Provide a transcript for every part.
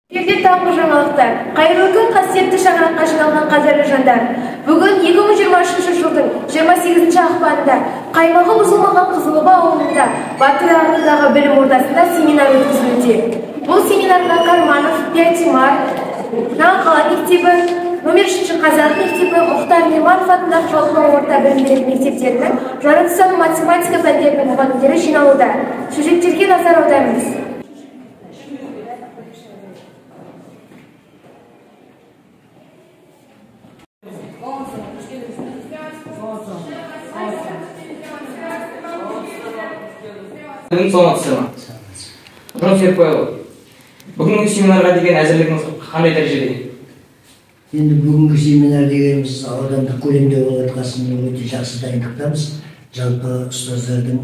Эфирде таңғы жаңалықтар. Қайырлы күн, қасиетті шаңыраққа жиналған қадірлі жандар. Бүгін 2023 жылдың 28 ақпанында қаймағы бұзылмаған Қызылоба ауылында Батыр атындағы білім ордасында семинар өткізілуде. Бұл семинарға Карманов, Пятимар, Жаңақала мектебі, номер 3 Қазақ мектебі, Мұхтар Мейманов атындағы жалпы орта білім беретін мектептерінің жаратылыстану математика пәндерінің мұғалімдері жиналуда. Сюжеттерге назар аударыңыз. Бүгін саламатсыздар ма? Нұржан Серікбайұлы, бүгінгі семинарға деген әзірлігіңіз қандай дәрежеде? Енді бүгінгі семинар дегеніміз аудандық көлемде болып жатқасын өте жақсы дайындықтамыз. Жалпы ұстаздардың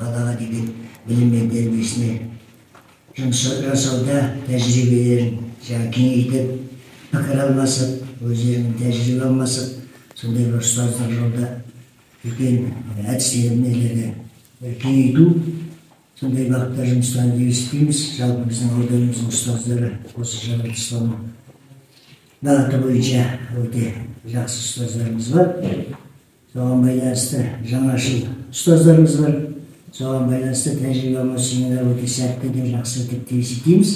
балаға деген білім мен тәрбиесіне жұмыс жасауда тәжірибелерін жаңа кеңейтіп, пікір алмасып, өздерінің тәжірибе алмасып, сондай бір ұстаздық жолда үлкен әдістемелерді кеңейту, сондай бағытта жұмыстарын деп есептейміз. Жалпы біздің ауданымыздың ұстаздары осы жаратылыстану бағыты бойынша өте жақсы ұстаздарымыз бар. Соған байланысты жаңашыл ұстаздарымыз бар. Соған байланысты тәжірибе алмасу семинар өте сәтті де жақсы өтті деп есептейміз.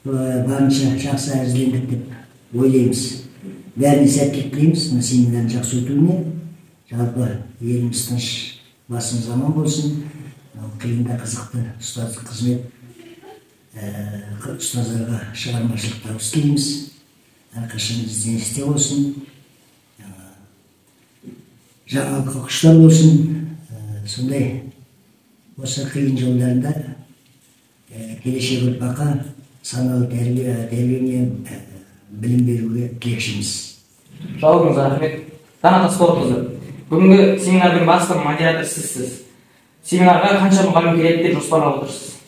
Барынша жақсы әзірлендік деп ойлаймыз. Бәріне сәттілік тілейміз, мына семинардың жақсы өтуіне. Жалпы еліміз тыныш, басымыз аман болсын. Қиын да қызықты ұстаздық қызмет, ұстаздарға шығармашылық табыс тілейміз. Әрқашан ізденісте болсын, жаңалыққа құштар болсын. Сондай осы қиын жолдарында келешек ұрпаққа саналы тәрбие білім беруге тілекшіміз. Жауабыңызға рахмет. Дана Тасболатқызы, бүгінгі семинардың басты модераторы сізсіз. Семинарға қанша мұғалім келеді деп жоспарлап отырсыз?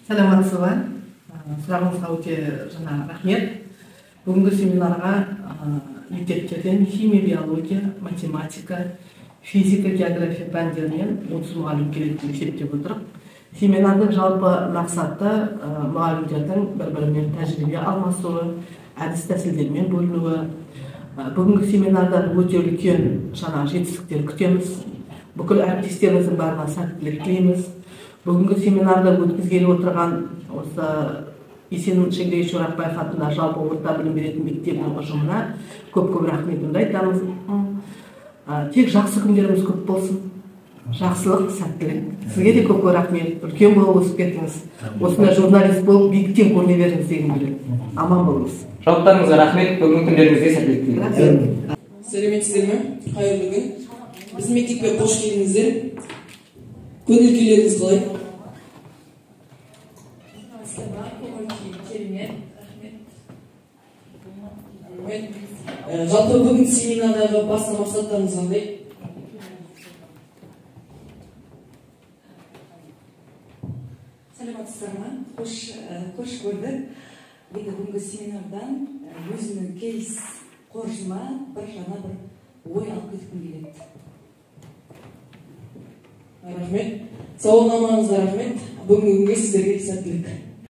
Саламатсыз ба? Сұрағыңызға өте жаңа рахмет. Бүгінгі семинарға мектептерден химия, биология, математика, физика, география пәндерінен 30 мұғалім келеді деп есептеп отырмыз. Семинардың жалпы мақсаты мұғалімдердің бір-бірімен тәжірибе алмасуы, әдіс тәсілдермен бөлінуі. Бүгінгі семинардан өте үлкен жаңа жетістіктер күтеміз. Бүкіл әріптестеріміздің барына сәттілік тілейміз. Бүгінгі семинарда өткізгелі отырған осы Есен Шеңгелдиевич Орақбаев атындағы жалпы орта білім беретін мектебінің ұжымына көп-көп рахметімді айтамыз. Тек жақсы күндеріміз көп болсын. Жақсылық, сәттілік. Сізге де көп-көп рахмет. Үлкен болып өсіп кеттіңіз. Осындай журналист болып биіктен көріне беріңіз дегім келеді. Аман болыңыз. Жауаптарыңызға рахмет. Бүгінгі күндеріңізге сәттілік тілеймін. Сәлеметсіздер ме? Қайырлы күн. Біздің мектепке қош келдіңіздер. Көңіл күйлеріңіз қалай? Керемет, рахмет. Жалпы бүгін семинардағы басты мақсаттарыңыз қандай? Саламатсыздар ма? Қош көрдік. Енді бүгінгі семинардан өзімнің кейс қоржыныма бір жаңа бір ой алып кеткім келеді. Рахмет. Сауалнамаңызға рахмет. Бүгінгі күнге сіздерге сәттілік.